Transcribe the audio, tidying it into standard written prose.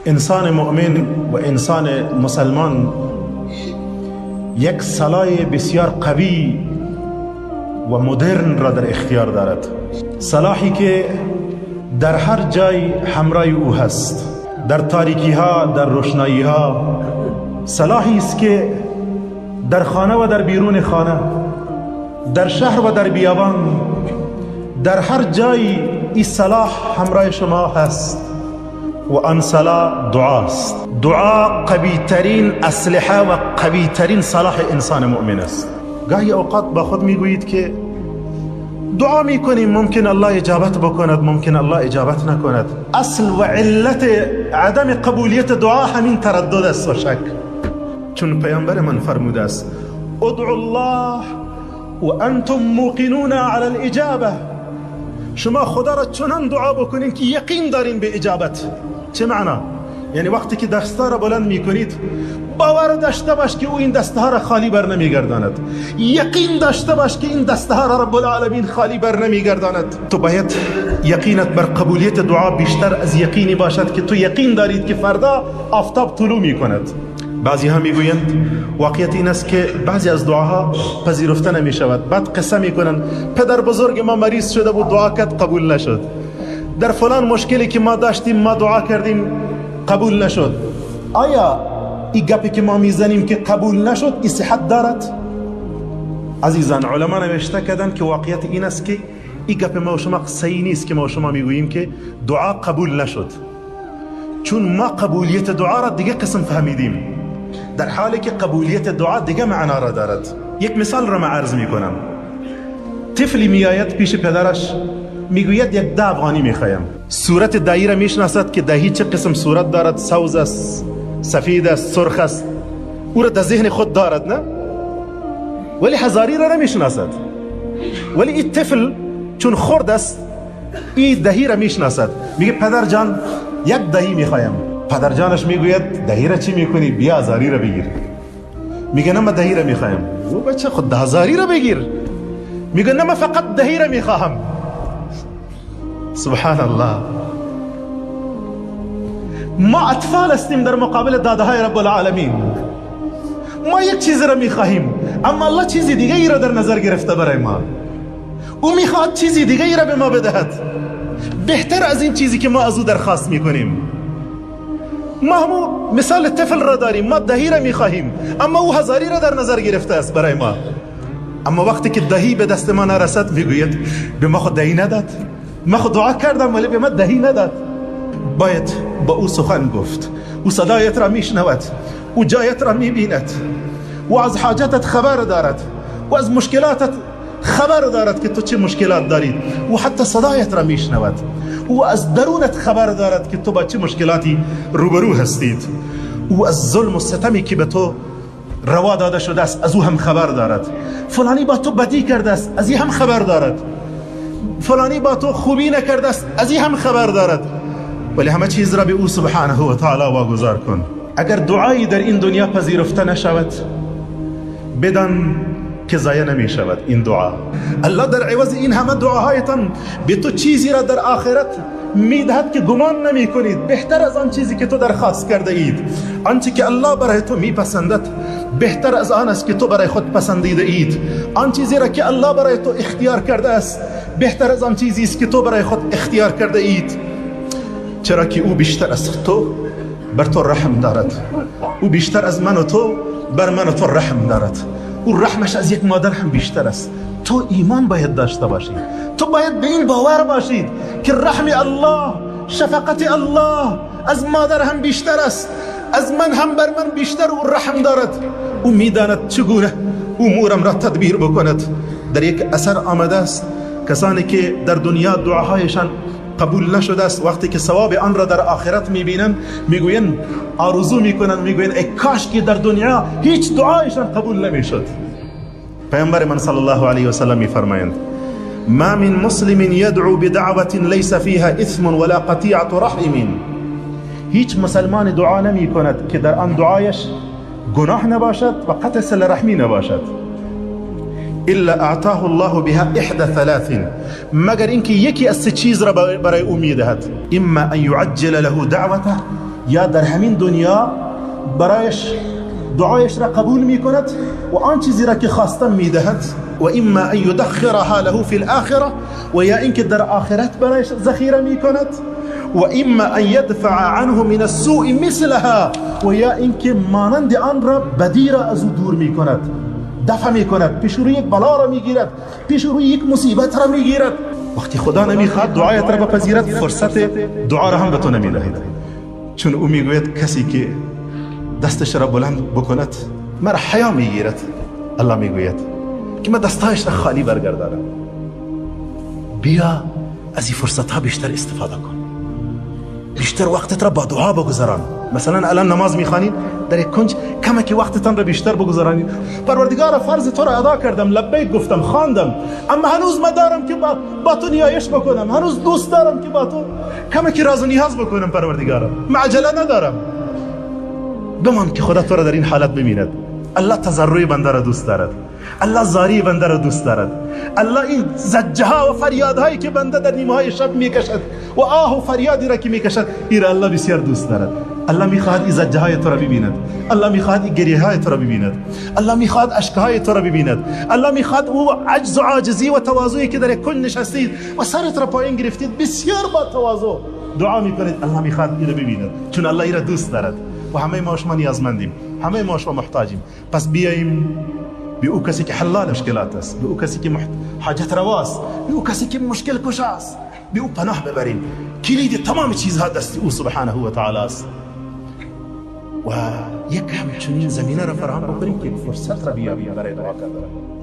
انسان مؤمن و انسان مسلمان یک سلاح بسیار قوی و مدرن را در اختیار دارد، سلاحی که در هر جای همراه او هست، در تاریکی ها، در روشنایی ها. سلاحی است که در خانه و در بیرون خانه، در شهر و در بیابان، در هر جای این سلاح همراه شما هست و آن سلاح دعاست. دعا قوی ترین اسلحه و قوی ترین سلاح انسان مؤمن است. گاهی اوقات با خود میگویید که دعا میکنیم، ممکن الله اجابت بکند، ممکن الله اجابت نکند. اصل و علت عدم قبولیت دعا همین تردد است و شک. چون پیامبر من فرموده است: ادعوا الله و انتم موقنون علی الاجابه. شما خدا را چنان دعا بکنین که یقین دارین به اجابت. چه معنا؟ یعنی وقتی که دستها را بلند میکنید باور داشته باش که او این دستها را خالی بر نمیگرداند. یقین داشته باش که این دستها را رب العالمین خالی بر نمیگرداند. تو باید یقینت بر قبولیت دعا بیشتر از یقینی باشد که تو یقین دارید که فردا آفتاب طلوع میکند. بعضی ها میگویند واقعیت این است که بعضی از دعاها پذیرفته نمیشود. بعد قصه میکنند پدر بزرگ ما مریض شده بود، دعا کرد قبول نشد. در فلان مشکلی که ما داشتیم ما دعا کردیم قبول نشد. آیا این گپی که ما میزنیم که قبول نشد این صحت دارد؟ عزیزان، علما نوشته کردن که واقعیت این است که این گپ ما و شما صحیح نیست که ما و شما میگوییم که دعا قبول نشد، چون ما قبولیت دعا را دیگه قسم فهمیدیم، در حالی که قبولیت دعا دیگه معنا را دارد. یک مثال را من عرض میکنم. طفلی میآید پیش پدرش، میگوید یک 10 افغانی میخوایم. صورت دهی را میشناسد که دهی چه قسم صورت دارد، سوز است، سفید است، سرخ است، او را در ذهن خود دارد، نه؟ ولی هزاری را نمیشناسد. ولی این طفل چون خرد است این دهی را میشناسد، میگه پدر جان یک دهی میخوایم. پدر جانش میگوید دهی را چی میکنی؟ بیا هزاری را بگیر. میگه نه من دهی را میخوایم. او بچه خود هزاری را بگیر. میگه نه من فقط دهی را میخواهم. سبحان الله، ما اطفال هستیم در مقابل داده های رب العالمین. ما یک چیز را میخواهیم، اما الله چیزی دیگه ای را در نظر گرفته برای ما. او میخواهد چیزی دیگه ای را به ما بدهد، بهتر از این چیزی که ما از او درخواست میکنیم. ما همو مثال طفل را داریم، ما دهی را میخواهیم، اما او هزاری را در نظر گرفته است برای ما. اما وقتی که دهی به دست ما نرسد میگوید به ما خود دهی نداد، ما خود دعا کردم ولی به ما دهی نداد. باید با او سخن گفت، او صدایت را میشنود، او جایت را میبیند، او از حاجتت خبر دارد، او از مشکلاتت خبر دارد که تو چه مشکلات دارید، او حتی صدایت را میشنود، او از درونت خبر دارد که تو با چه مشکلاتی روبرو هستید، او از ظلم و ستمی که به تو روا داده شده است از او هم خبر دارد. فلانی با تو بدی کرده است از این هم خبر دارد، فلانی با تو خوبی نکرده است از این هم خبر دارد. ولی همه چیز را به او سبحانه و تعالی واگذار کن. اگر دعایی در این دنیا پذیرفته نشود بدان که ضایع نمی شود این دعا. الله در عوض این همه دعاهایتان به تو چیزی را در آخرت میدهد که گمان نمی کنید، بهتر از آن چیزی که تو درخواست کرده اید. آنچه که الله برای تو میپسندد بهتر از آن است که تو برای خود پسندیده اید. آن چیزی را که الله برای تو اختیار کرده است بهتر از آن چیزی است که تو برای خود اختیار کرده اید، چرا که او بیشتر از تو بر تو رحم دارد، او بیشتر از من و تو بر من و تو رحم دارد، او رحمش از یک مادر هم بیشتر است. تو ایمان باید داشته باشی، تو باید به این باور باشید که رحم الله، شفقت الله از مادر هم بیشتر است، از من هم بر من بیشتر او رحم دارد. او میداند چگونه امورم را تدبیر بکند. در یک اثر آمده است کسانی که در دنیا دعاهایشان قبول نشده است، وقتی که ثواب آن را در آخرت میبینند میگویند، آرزو میکنند، میگویند ای کاش که در دنیا هیچ دعایشان قبول نمیشد. پیامبر من صلی الله علیه و سلم میفرمایند: ما من مسلم يدعو بدعوة ليس فيها اثم ولا قطيعة رحم. هیچ مسلمان دعا نمی کند که در آن دعایش گناه نباشد و قطع صله رحمی نباشد، الا اعطاه الله بها احدى ثلاث، مگر اینکه یکی از سه چیز را برای او میدهد. اما ان يعجل له دعوته، یا در همین دنیا برایش دعایش را قبول میکند و آن چیزی را که خواسته میدهد. و اما ان یدخرها له فی الاخره، و یا اینکه در آخرت برایش ذخیره میکند. و اما ان یدفع عنه من السوء مثلها، و یا اینکه مانند آن را بدی را از او دور میکند، دفع میکند، پیش روی یک بلا را میگیرد، پیش روی یک مصیبت را میگیرد. وقتی خدا نمیخواد دعایت را بپذیرد، فرصت دعا را هم به تو نمیدهد، چون او میگوید کسی که دستش را بلند بکند مرا حیا میگیرد. الله میگوید که من دستایش را خالی برگردانم. بیا از این فرصت ها بیشتر استفاده کن، بیشتر وقتت را با دعا بگذران. مثلا الان نماز میخوانید، در یک کنج کمکی وقتتان را بیشتر بگذرانید. پروردگار فرض تو را ادا کردم، لبیک گفتم، خواندم، اما هنوز ما دارم که با تو نیایش بکنم، هنوز دوست دارم که با تو کمکی راز و نیاز بکنم. پروردگارم معجله ندارم. بمان که خدا تو را در این حالت ببیند. الله تضرع بنده را دوست دارد، الله زاری بنده را دوست دارد، الله این زجه ها و فریادهایی که بنده در نیمه های شب میکشد و آه و فریادی را که میکشد، این را الله بسیار دوست دارد. الله میخواهد این زجه های تو را ببیند، الله میخواهد این گریه های تو را ببیند، الله میخواهد اشک های تو را ببیند، الله میخواهد او عجز و عاجزی و تواضعی که در یک کنج نشستید و سرت را پایین گرفتید بسیار با تواضع دعا میکنید، الله میخواهد این را ببیند، چون الله این را دوست دارد. و همه ما شما نیازمندیم، همه ما شما محتاجیم. پس بیاییم به او کسی که حلال مشکلات است، به او کسی که حاجت رواست، به او کسی که مشکل کش است، به او پناه ببریم. کلید تمام چیزها دست او سبحانه و تعالی است. و یک همچنین زمینه را فراهم بکنیم که فرصت را بیابیم برای دعا کردن.